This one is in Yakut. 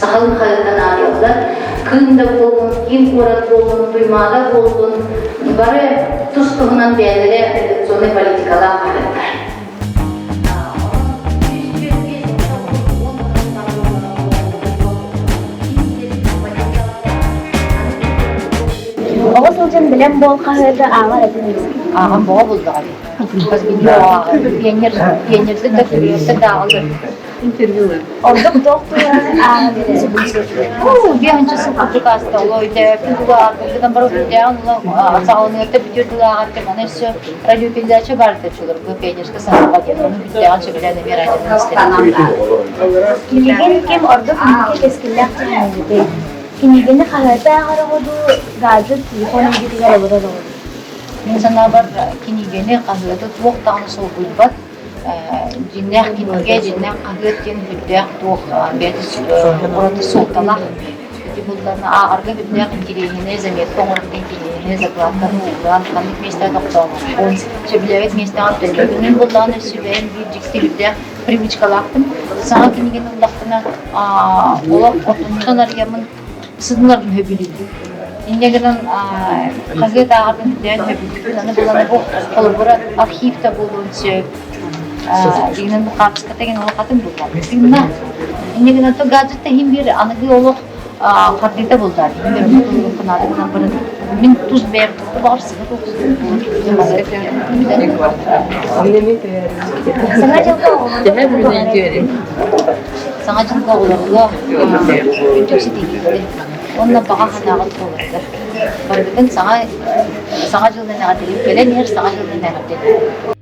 Сахалыы хаһыаттан ааҕыаллар. Кыым да буоллун, киин куорат буоллун, Туймаада буоллун, бары тус-туһунан бэйэлэрэ редакционнай политикалаах хаһыаттар. Оҕо сылдьан бэлэм буол хаһыаты ааҕар этим. Ааҕан боҕо буллаҕа Бас пионер пионердык да пионердык да ааҕаллар. Ордук туох туһунан ааҕан Биэһинчи сыл курдук ааста олойдөөппүн тугу ааҕарбытынан бары үрдээҕин саҕаланыарта бүтүөр дылы ааҕар маны өссө радиопередача баар этэ пионерская саҥаҕа диэн ону бүттэҕин сөбүлээн эмиэ радионан истэрим. Билигин ким ордук инники кэскиллээх түһээбитэй? Кинигэни хаһыаты ааҕар оҕо дуу, гаджет, телефон эйгэтигэр олорор оҕо дуу? Мин санаабар, кинигэни, хаһыаты туох даҕаны солбуйбат. Дьиҥнээх кинигэ, дьиҥнээх хаһыат диэн үрдээх туох бэйэтэ ураты суолталаах. Ити булларына ааҕарга үрдээх интириэһинэй, заметка оҥорорго интириэһинэй, закладканы ууран, ханнык миэстэҕэ тохтообуккун, сөбүлээбэт миэстэҕэ төннөбүн. Мин буллаҕына өссө бэйэм биир дьикти үрдээх привычкалаахпын. Саҥа кинигэни ыллахпына, олох ортотунан арыйаммын сытынарбын сөбүлүүбүн. Инньэ гынан хаһыат ааҕарбын үрдээн сөбүлүүбүн. Аны булан бу холобура архив да буолуон сөп. Дигинэн бу хаартыска деген олох атын буллар. Тыынна. Инньэ гынан то гаджет да иһин биир аныгы олох хардыыта буллар. Мин тус бэйэм баҕар Саҥа дьылга оҕолорго Саҥа дьылга оҕолорго үрдүк ситиһиилэри уонна баҕа санааҕыт туоларыгар. Барыгытын саҥа саҥа дьылынан эҕэрдэлиир, кэлэн иһэр саҥа дьылынан эҕэрдэлиир.